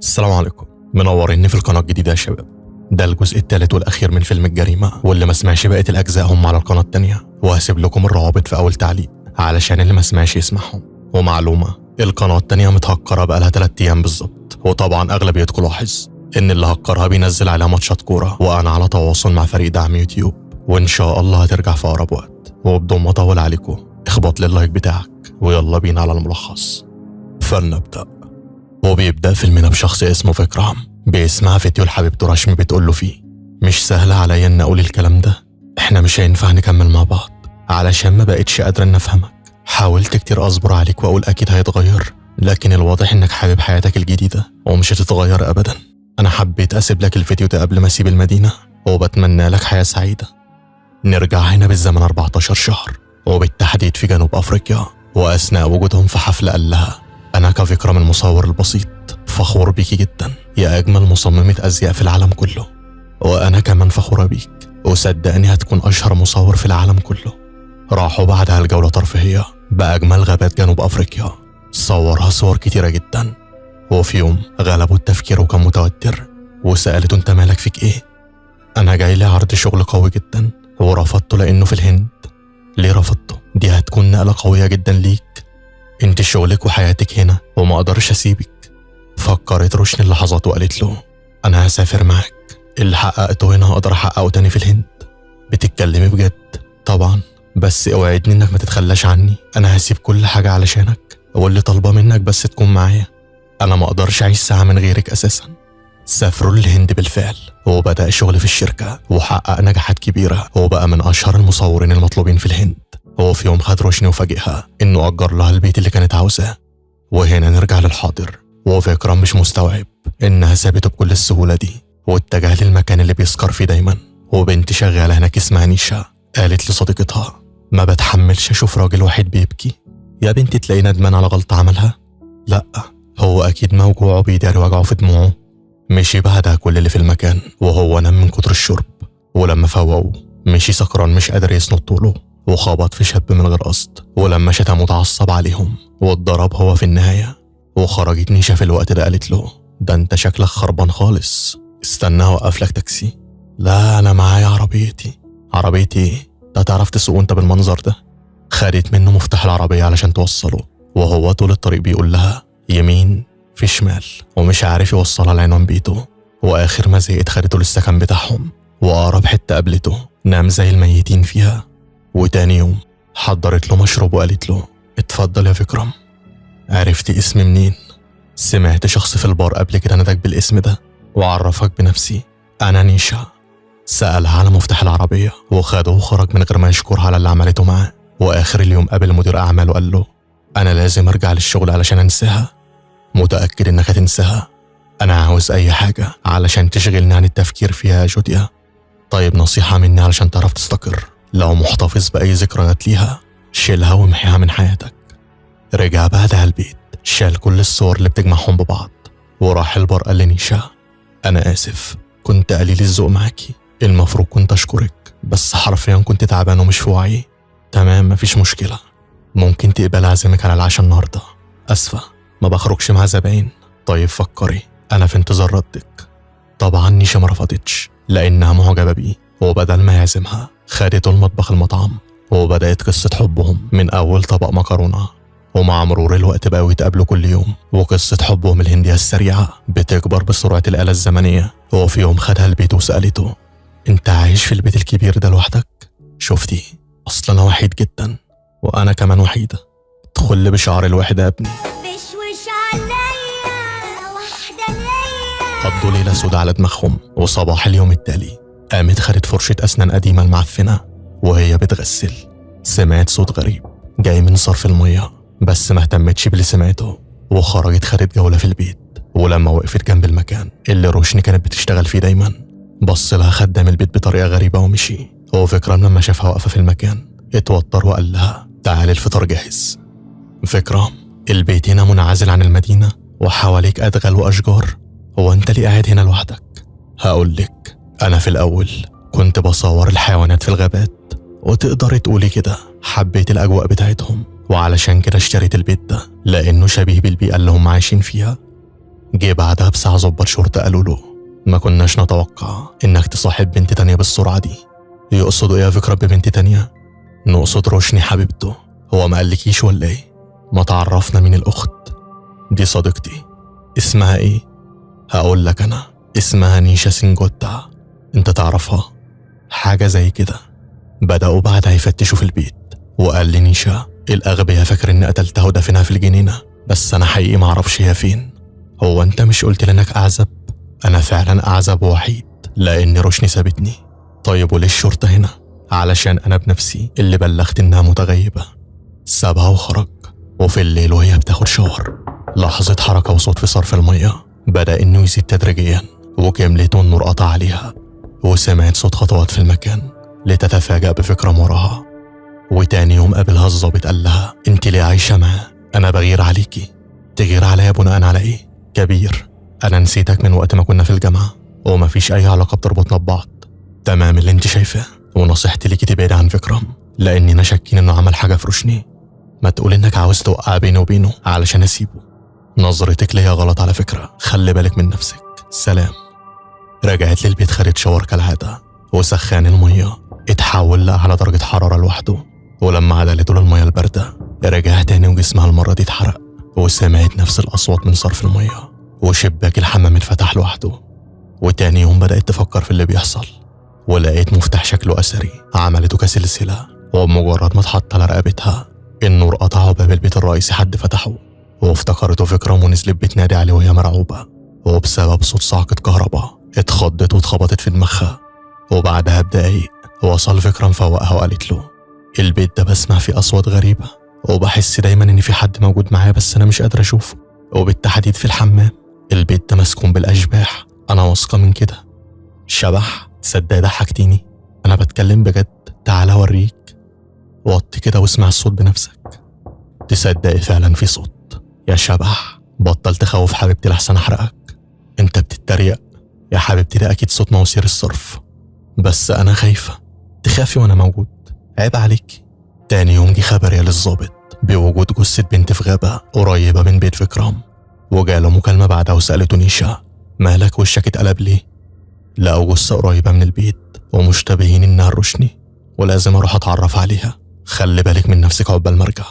السلام عليكم، منوريني في القناة الجديدة يا شباب. ده الجزء الثالث والأخير من فيلم الجريمة، واللي ما سمعش بقية الأجزاء هم على القناة التانية، وهسيب لكم الروابط في أول تعليق علشان اللي ما سمعش يسمعهم. ومعلومة، القناة التانية متهكرة بقالها 3 أيام بالظبط، وطبعا أغلبيتكم لاحظ إن اللي هكرها بينزل عليها ماتشات كورة، وأنا على تواصل مع فريق دعم يوتيوب، وإن شاء الله هترجع في أقرب وقت. وبدون ما أطول عليكم اخبط لي ال like بتاعك ويلا بينا على الملخص. فلنبدأ. وبيبدأ فيلمنا بشخص اسمه فكرم بيسمع فيديو لحبيبته رشمي بتقول له فيه: مش سهل عليا ان اقول الكلام ده، احنا مش هينفع نكمل مع بعض علشان ما بقتش قادرة ان افهمك. حاولت كتير اصبر عليك واقول اكيد هيتغير، لكن الواضح انك حابب حياتك الجديدة ومش هتتغير ابدا. انا حبيت اسيب لك الفيديو ده قبل ما اسيب المدينة، وبتمنى لك حياة سعيدة. نرجع هنا بالزمن 14 شهر، وبالتحديد في جنوب افريقيا. واثناء وجودهم في حفلة قال لها: أنا كفكرم المصور البسيط فخور بيكي جدا يا أجمل مصممة أزياء في العالم كله، وأنا كمان فخورة بيك، وصدقني هتكون أشهر مصور في العالم كله. راحوا بعدها الجولة ترفيهية بأجمل غابات جنوب أفريقيا، صورها صور كتيرة جدا. وفي يوم غلبه التفكير وكان متوتر، وسألته: أنت مالك، فيك إيه؟ أنا جاي لي عرض شغل قوي جدا ورفضته لأنه في الهند. ليه رفضته؟ دي هتكون نقلة قوية جدا ليك، انت شغلك وحياتك هنا وما اقدرش اسيبك. فكرت روشني اللحظات وقالت له: انا هسافر معاك، اللي حققته هنا هقدر احققه تاني في الهند. بتتكلمي بجد؟ طبعا، بس اوعدني انك ما تتخلاش عني، انا هسيب كل حاجة علشانك، واللي طالبة منك بس تكون معايا، انا ما اقدرش اعيش ساعة من غيرك اساسا. سافروا للهند بالفعل، وبدأ شغل في الشركة وحقق نجاحات كبيرة، وبقى من أشهر المصورين المطلوبين في الهند. وفي يوم خد روشني وفاجئها إنه أجر لها البيت اللي كانت عاوزاه. وهنا نرجع للحاضر، وفكرم مش مستوعب إنها سابته بكل السهولة دي، واتجه للمكان اللي بيسكر فيه دايما. وبنت شغالة هناك اسمها نيشا قالت لصديقتها: ما بتحملش أشوف راجل واحد بيبكي، يا بنتي تلاقيه ندمان على غلطة عملها. لأ، هو أكيد موجوع وبيداري وجعه في دموعه. مشي بعدها كل اللي في المكان وهو نام من كتر الشرب، ولما فوقوا مشي سكران مش قادر يسند طوله، وخبط في شاب من غير قصد، ولما شتمه اتعصب عليهم واتضرب هو في النهاية. وخرجت نيشا في الوقت ده قالت له: ده انت شكلك خربان خالص، استنى اوقف لك تاكسي. لا انا معايا عربيتي. عربيتي ايه؟ ده تعرف تسوق انت بالمنظر ده؟ خدت منه مفتاح العربية علشان توصله، وهو طول الطريق بيقول لها يمين في شمال ومش عارف يوصلها لعنوان بيته. واخر ما زهقت خدته للسكن بتاعهم، واقرب حتة قابلته نام زي الميتين فيها. وتاني يوم حضرت له مشروب وقالت له: اتفضل يا فكرم. عرفت اسمي منين؟ سمعت شخص في البار قبل كده ناداك بالاسم ده وعرفك بنفسي، انا نيشا. سألها على مفتاح العربية وخده وخرج من غير ما يشكرها على اللي عملته معاه. واخر اليوم قابل مدير اعماله وقال له: انا لازم ارجع للشغل علشان انساها. متأكد انك هتنساها؟ انا عاوز اي حاجة علشان تشغلني عن التفكير فيها يا جوديا. طيب نصيحة مني علشان تعرف تستقر، لو محتفظ بأي ذكريات ليها شيلها وامحيها من حياتك. رجع بعدها البيت، شال كل الصور اللي بتجمعهم ببعض، وراح البار قال لنيشا: أنا آسف كنت قليل الذوق معاكي، المفروض كنت أشكرك، بس حرفيا كنت تعبان ومش في وعي. تمام مفيش مشكلة، ممكن تقبل أعزمك على العشاء النهاردة؟ أسفة ما بخرجش مع زباين. طيب فكري، أنا في انتظار ردك. طبعا نيشا ما رفضتش لأنها معجبة بيه، وبدل ما يعزمها خدته المطبخ المطعم، وبدأت قصة حبهم من أول طبق مكرونة. ومع مرور الوقت بقوا يتقابلوا كل يوم، وقصة حبهم الهندية السريعة بتكبر بسرعة الآلة الزمنية. وفي يوم خدها البيت وسألته: أنت عايش في البيت الكبير ده لوحدك؟ شفتي أصلا أنا وحيد جدا، وأنا كمان وحيدة. ادخل بشعر الوحدة يا ابني. بشوش عليا واحدة ليا. قضوا ليلة سودة على دماغهم. وصباح اليوم التالي قامت خدت فرشة أسنان قديمة المعفنة وهي بتغسل، سمعت صوت غريب جاي من صرف المية، بس ما اهتمتش باللي سمعته وخرجت خدت جولة في البيت. ولما وقفت جنب المكان اللي روشني كانت بتشتغل فيه دايما، بص لها خدام البيت بطريقة غريبة ومشي. وفكرم لما شافها واقفة في المكان اتوتر وقال لها: تعالي الفطار جاهز. فكرم، البيت هنا منعزل عن المدينة وحواليك أدغال وأشجار، هو أنت ليه قاعد هنا لوحدك؟ هقولك، أنا في الأول كنت بصور الحيوانات في الغابات، وتقدري تقولي كده حبيت الأجواء بتاعتهم، وعلشان كده اشتريت البيت ده لأنه شبيه بالبيئة اللي هم عايشين فيها. جه بعدها بساعة ظباط شرطة قالوا له ما كناش نتوقع إنك تصاحب بنت تانية بالسرعة دي. يقصدوا إيه يا فكرة ببنت تانية؟ نقصد روشني حبيبته. هو ما قالكيش ولا إيه؟ ما تعرفنا مين الأخت دي؟ صديقتي. اسمها إيه؟ هقول لك أنا، اسمها نيشا سينجوتا. أنت تعرفها؟ حاجة زي كده. بدأوا بعدها يفتشوا في البيت، وقال لي نيشا الأغبياء فاكر إني قتلتها ودفنها في الجنينة، بس أنا حقيقي معرفش هي فين. هو أنت مش قلت لي إنك أعزب؟ أنا فعلا أعزب وحيد لأن روشني سابتني. طيب وليه الشرطة هنا؟ علشان أنا بنفسي اللي بلغت إنها متغيبة. سابها وخرج. وفي الليل وهي بتاخد شاور لاحظت حركة وصوت في صرف المية بدأ إنه يزيد تدريجيا، وكملت والنور قطع عليها، وسمعت صوت خطوات في المكان لتتفاجأ بفكرة وراها. وتاني يوم قابلها الظابط قال لها انت ليه عايشة معاه؟ أنا بغير عليكي. تغير عليا بناء على إيه؟ كبير، أنا نسيتك من وقت ما كنا في الجامعة ومفيش أي علاقة بتربطنا ببعض. تمام اللي انت شايفاه، ونصيحتي ليكي تبعدي عن فكرم لأننا شاكين إنه عمل حاجة في روشني. ما تقول إنك عاوز توقع بيني وبينه علشان أسيبه. نظرتك ليا غلط على فكرة، خلي بالك من نفسك. سلام. رجعت للبيت خدت شاور كالعادة، وسخان المية اتحول لأعلى درجة حرارة لوحده، ولما عدلته للمية الباردة رجع تاني وجسمها المرة دي اتحرق، وسمعت نفس الأصوات من صرف المية، وشباك الحمام اتفتح لوحده. وتاني يوم بدأت تفكر في اللي بيحصل، ولقيت مفتاح شكله أثري عملته كسلسلة، وبمجرد ما اتحط على رقبتها النور قطع وباب البيت الرئيسي حد فتحه، وافتكرته فكرم ونزلت بتنادي عليه وهي مرعوبة، وبسبب صوت صعقة كهرباء اتخضت واتخبطت في دماغها. وبعدها بدقايق وصل فكرم فوقها وقالت له البيت ده بسمع فيه أصوات غريبة، وبحس دايما إن في حد موجود معايا بس أنا مش قادر أشوفه، وبالتحديد في الحمام. البيت ده مسكون بالأشباح، أنا واثقة من كده. شبح؟ تصدق ضحكتيني، أنا بتكلم بجد، تعالى أوريك. وطي كده واسمع الصوت بنفسك. تصدقي فعلا في صوت يا شبح، بطل تخوف حبيبتي لحسن أحرقك. أنت بتتريق يا حبيبتي، ده أكيد صوت مواسير الصرف. بس أنا خايفة. تخافي وأنا موجود؟ عيب عليك. تاني يوم جه خبر يا للظابط بوجود جثة بنت في غابة قريبة من بيت فكرم، وجاله مكالمة بعدها وسألته نيشا مالك وشك اتقلب ليه؟ لقوا جثة قريبة من البيت ومشتبهين إنها روشني، ولازم أروح أتعرف عليها، خلي بالك من نفسك عقبال ما أرجع.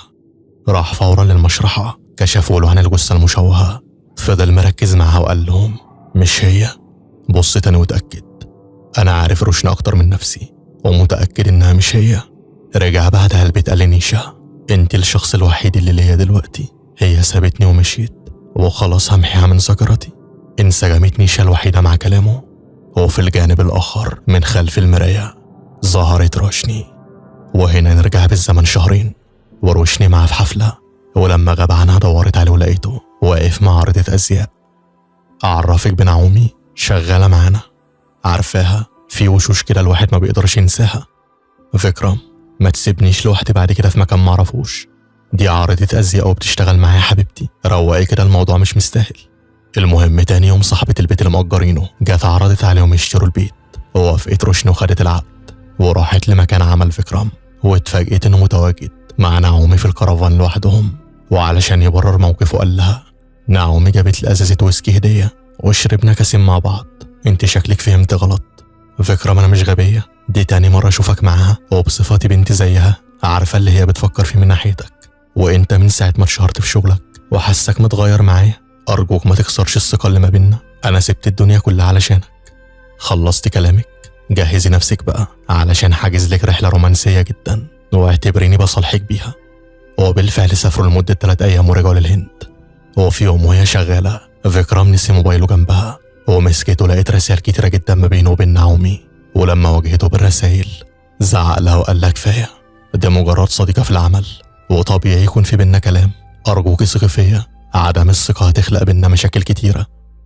راح فورا للمشرحة، كشفوا له عن الجثة المشوهة، فضل مركز معها وقال لهم مش هي. بص تاني وتأكد، أنا عارف روشني أكتر من نفسي ومتأكد إنها مش هي. رجع بعدها البيت قال لنيشا انت الشخص الوحيد اللي ليا دلوقتي، هي سابتني ومشيت وخلاص همحيها من ذاكرتي. انسجمت نيشا الوحيدة مع كلامه. وفي الجانب الآخر من خلف المراية ظهرت روشني. وهنا نرجع بالزمن شهرين، وروشني معاه في حفلة، ولما غاب عنها دورت عليه ولقيته واقف مع عارضة أزياء. أعرفك بنعومي، شغالة معانا، عارفاها، في وشوش كده الواحد ما بيقدرش ينساها. فكرم ما تسيبنيش لوحدي بعد كده في مكان معرفوش، دي عارضة أزياء وبتشتغل معايا حبيبتي، روقي كده الموضوع مش مستاهل. المهم تاني يوم صاحبة البيت اللي مأجرينه جت عرضت عليهم يشتروا البيت، ووافقت روشني وخدت العقد وراحت لمكان عمل فكرم، واتفاجئت انه متواجد مع نعومي في الكرفان لوحدهم. وعلشان يبرر موقفه قال لها نعومي جابت لي ازازة ويسكي هدية وشربنا كاسين مع بعض، انت شكلك فهمت غلط. فكرم انا مش غبية، دي تاني مرة اشوفك معاها وبصفتي بنت زيها عارفة اللي هي بتفكر فيه من ناحيتك، وانت من ساعة ما اتشهرت في شغلك وحاسك متغير معايا، ارجوك ما تكسرش الثقة اللي ما بينا، انا سبت الدنيا كلها علشانك. خلصت كلامك؟ جهزي نفسك بقى علشان حاجز لك رحلة رومانسية جدا واعتبريني بصالحك بيها. وبالفعل سافروا لمدة 3 أيام ورجعوا للهند. وفي يوم وهي شغالة فكرم نسي موبايله جنبها ومسكته، لقيت رسائل كتيرة جدا ما بينه وبين نعومي، ولما واجهته بالرسائل زعق لها وقال لها كفاية، ده مجرد صديقة في العمل وطبيعي يكون في بينا كلام، أرجوكي ثقي فيا، عدم الثقة هتخلق بينا مشاكل كتيرة.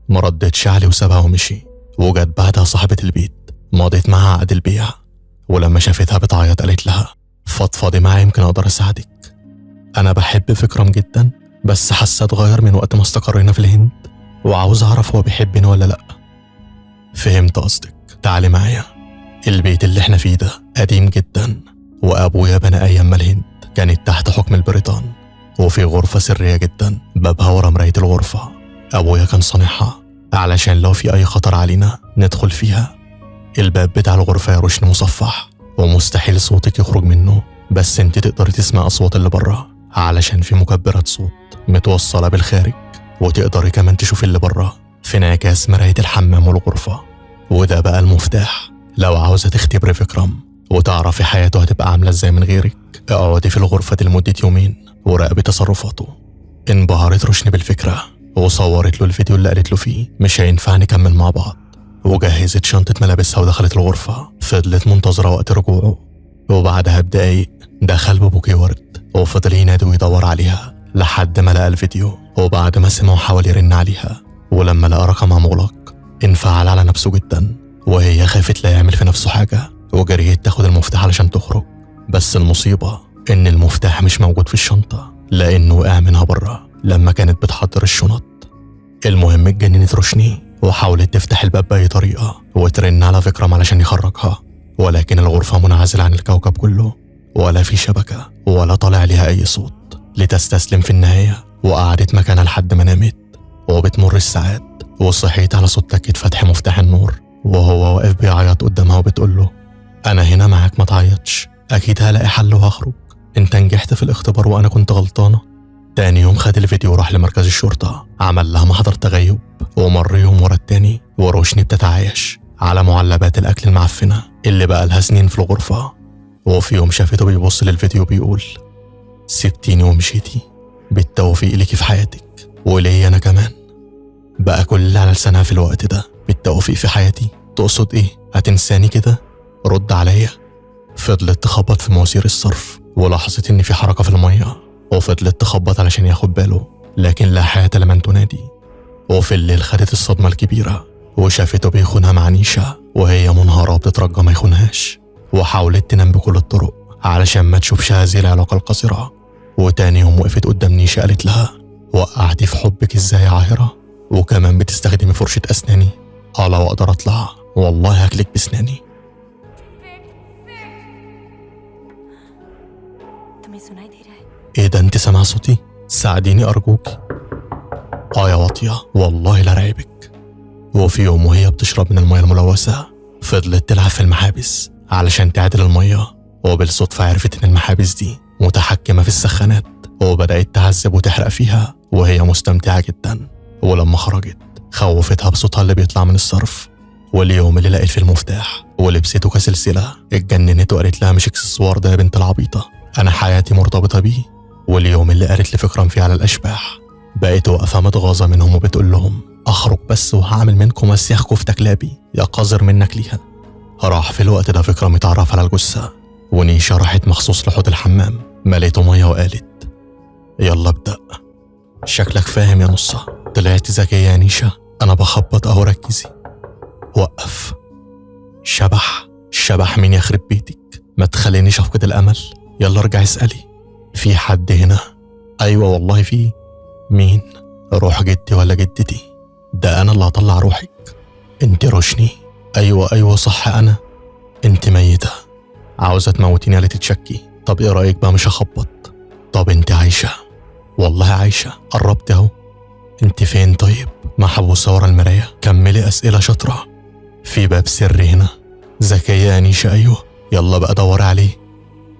ما ردتش عليه وسابها ومشي. وجت بعدها صاحبة البيت مضيت معها عقد البيع، ولما شافتها بتعيط قالت لها فضفضي معايا يمكن أقدر أساعدك، أنا بحب فكرم جدا بس حاسة اتغير من وقت ما استقرينا في الهند وعاوز أعرف هو بيحبني ولا لأ. فهمت قصدك، تعالي معايا، البيت اللي احنا فيه ده قديم جدا وأبويا بنى أيام ما الهند كانت تحت حكم البريطان، وفي غرفة سرية جدا بابها ورا مراية الغرفة. أبويا كان صانعها علشان لو في أي خطر علينا ندخل فيها. الباب بتاع الغرفة يا روشني مصفح ومستحيل صوتك يخرج منه، بس انت تقدري تسمع أصوات اللي بره علشان في مكبرات صوت متوصلة بالخارج، وتقدري كمان تشوفي اللي بره في انعكاس مراية الحمام والغرفة. وده بقى المفتاح، لو عاوزة تختبري فكرم وتعرفي حياته هتبقى عاملة ازاي من غيرك، اقعدي في الغرفة لمدة يومين وراقبي تصرفاته. انبهرت روشني بالفكرة وصورت له الفيديو اللي قالت له فيه مش هينفع نكمل مع بعض، وجهزت شنطة ملابسها ودخلت الغرفة. فضلت منتظرة وقت رجوعه، وبعدها بدقايق دخل ببوكيه ورد وفضل ينادي ويدور عليها لحد ما لقى الفيديو. وبعد ما سمعه حاول يرن عليها، ولما لقى رقمها مغلق انفعل على نفسه جدا، وهي خافت لا يعمل في نفسه حاجة وجريت تاخد المفتاح علشان تخرج. بس المصيبة إن المفتاح مش موجود في الشنطة لأنه وقع منها بره لما كانت بتحضر الشنط. المهم اتجننت روشني وحاولت تفتح الباب بأي طريقة وترن على فكرم علشان يخرجها، ولكن الغرفة منعزلة عن الكوكب كله، ولا في شبكة ولا طالع ليها أي صوت، لتستسلم في النهاية وقعدت مكانها لحد ما نامت. وبتمر الساعات وصحيت على صوت تكة فتح مفتاح النور وهو واقف بيعيط قدامها وبتقوله أنا هنا معاك ما تعيطش، أكيد هلاقي حل وهخرج، أنت نجحت في الاختبار وأنا كنت غلطانة. تاني يوم خد الفيديو وراح لمركز الشرطة، عمل لها محضر تغيب، ومر يوم ورا التاني وروشني بتتعايش على معلبات الأكل المعفنة اللي بقى لها سنين في الغرفة. وفي يوم شافته بيبص للفيديو بيقول سبتيني ومشيتي، بالتوفيق ليكي في حياتك وليا أنا كمان. بقى كل اللي على لسانها في الوقت ده بالتوفيق في حياتي، تقصد إيه؟ هتنساني كده؟ رد عليا. فضلت تخبط في مواسير الصرف ولاحظت إن في حركة في المية، وفضلت تخبط علشان ياخد باله، لكن لا حياة لمن تنادي. وفي الليل خدت الصدمة الكبيرة وشافته بيخونها مع نيشا وهي منهارة وبتترجى ما يخونهاش، وحاولت تنام بكل الطرق علشان ما تشوفش هذه العلاقة القذرة. وتاني يوم وقفت قدام نيشا قالت لها وقعتي في حبك ازاي يا عاهرة، وكمان بتستخدمي فرشة أسناني، لو أقدر أطلع والله هاكلك بسناني. ايه ده انت سامعة صوتي؟ ساعديني أرجوك. يا واطية والله لا رعبك. وفي يوم وهي بتشرب من المية الملوثة فضلت تلعب في المحابس علشان تعدل المية، وبالصدفة عرفت إن المحابس دي متحكمة في السخانات، وبدأت تعذب وتحرق فيها وهي مستمتعة جدا. ولما خرجت خوفتها بصوتها اللي بيطلع من الصرف. واليوم اللي لقيت في المفتاح ولبسته كسلسلة اتجننت وقالت لها مش اكسسوار ده يا بنت العبيطة، أنا حياتي مرتبطة بيه. واليوم اللي قالت لفكرم فيه على الأشباح بقت واقفة متغاظة منهم وبتقول لهم أخرج بس وهعمل منكم مسيخ كفتة كلابي يا قذر منك ليها. راح في الوقت ده فكرم يتعرف على الجثة، ونيشا راحت مخصوص لحوض الحمام مليته مية وقالت يلا ابدأ. شكلك فاهم يا نصة، طلعت ذكية يا نيشا، أنا بخبط أهو ركزي. وقف. شبح؟ شبح مين يخرب بيتك؟ ما تخلينيش أفقد الأمل، يلا ارجعي اسألي. في حد هنا؟ أيوة والله في. مين؟ روح جدي ولا جدتي؟ ده أنا اللي هطلع روحك. انت روشني؟ أيوة أيوة صح أنا. انت ميتة عاوزة تموتيني ولا تتشكي؟ طب ايه رأيك بقى مش هخبط. طب انت عايشة؟ والله عايشة، قربت اهو. انت فين طيب؟ محبوسة ورا المراية. كملي أسئلة شاطرة. في باب سري هنا. ذكية يا نيشا. أيوة يلا بقى دوري عليه.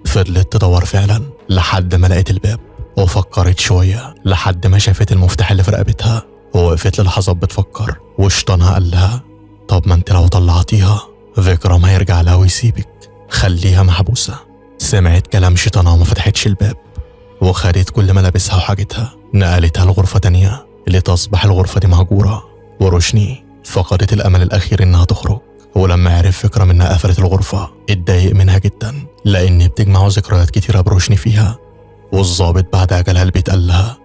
فضلت تدور فعلا لحد ما لقيت الباب، وفكرت شوية لحد ما شافت المفتاح اللي في رقبتها، ووقفت للحظات بتفكر، وشطانها قال لها طب ما انت لو طلعتيها فكرم هيرجع لها ويسيبك، خليها محبوسة. سمعت كلام شيطانها وما فتحتش الباب، وخدت كل ملابسها وحاجتها نقلتها لغرفة تانية لتصبح الغرفة دي مهجورة. وروشني فقدت الأمل الأخير إنها تخرج، ولما عرف فكرم إنها قفلت الغرفة اتضايق منها جدا لأن بتجمعه ذكريات كتيرة بروشني فيها. والظابط بعد عجلها البيت قال لها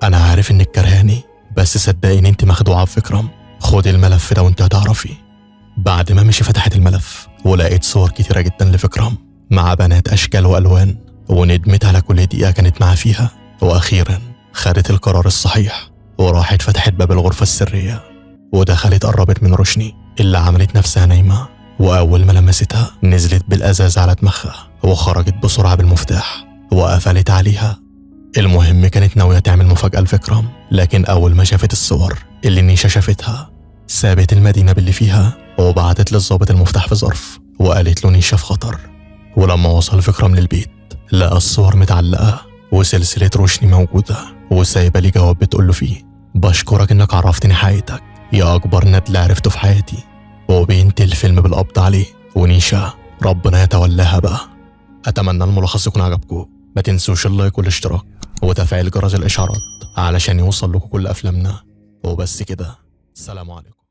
أنا عارف إنك كرهاني، بس صدقيني أنت مخدوعة بفكرم، خدي الملف ده وأنت هتعرفي. بعد ما مشي فتحت الملف ولقيت صور كتيرة جدا لفكرم مع بنات أشكال وألوان، وندمت على كل دقيقة كانت معاه فيها. وأخيرا خدت القرار الصحيح وراحت فتحت باب الغرفة السرية ودخلت، قربت من روشني اللي عملت نفسها نايمة، وأول ما لمستها نزلت بالأزاز على دماغها وخرجت بسرعة بالمفتاح وقفلت عليها. المهم كانت ناوية تعمل مفاجأة لفكرم، لكن أول ما شافت الصور اللي نيشا شافتها. سابت المدينة باللي فيها وبعتت للظابط المفتاح في ظرف وقالت له نيشا في خطر. ولما وصل فكرم للبيت لقى الصور متعلقة وسلسلة روشني موجودة، وسايبة لي جواب بتقوله فيه بشكرك انك عرفتني حقيقتك يا أكبر ندل عرفته في حياتي. وبينتهي الفيلم بالقبض عليه، ونيشا ربنا يتولاها بقى. أتمنى الملخص يكون عجبكم، ما تنسوش اللايك والاشتراك وتفعيل جرس الإشعارات علشان يوصل لكم كل أفلامنا. وبس كده، سلام عليكم.